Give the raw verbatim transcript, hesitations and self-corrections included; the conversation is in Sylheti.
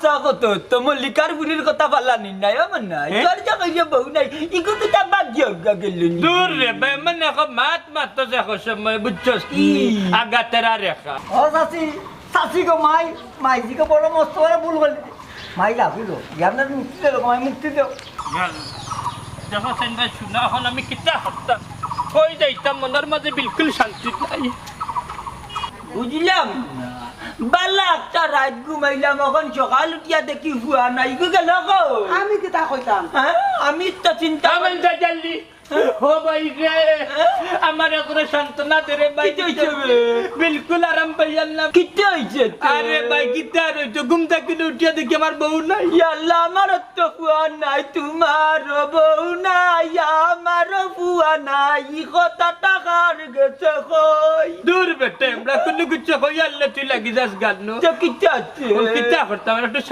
তা কত, তো মল্লিকার বুড়ির কথা ফালানি নাই, আমার নাই। হ্যাঁ? তোর যে কইছে বউ নাই, ইগু কিতা বাদ দিও গা গেল নি। দূর রে, বে, মানে এখন মাত মাত তো দেখো সময়, বুঝছস কি? ই। আগা তেরা রেখা। ও চাচি, চাচি গো মাই, মাই জি গো বড় মস্ত বড় ভুল করলি। মাই লাভ হইল, ইয়ার না মুক্তি দিল, মাই মুক্তি দিল। দেখো সেন্দাই শুনা, এখন আমি কিতা করতাম? কই যাইতাম, মনের মাঝে বিলকুল শান্তি নাই। বুঝলাম না। বালা একটা রাত ঘুমাইলাম, এখন সকাল উঠিয়া দেখি ফুয়া নাই, ইগু গেল গো। আমি কিতা কইতাম? হ্যাঁ, আমি তো চিন্তা আমার যা জানলি। ও ভাই রে, আমার একরে সান্ত্বনা দে রে ভাই। কিতা হইছে বে? বিলকুল আরাম পাইয়ার না। কিতা হইছে তোর? আরে ভাই, কিতা আর হইতো? ঘুম থাকি উঠিয়া দেখি আমার বউ নাই। ইয়া আল্লাহ, আমার তো ফুয়া নাই, তোমার বউ নাই, আমার ফুয়া নাই, ই কথাটা কার গেছে কই? দূর বেটা, আমরা কোনো কিছু কই আল্লাহ, তুই লাগি যাস গান। তো কিতা আছে? ও কিতা করতাম, আর একটু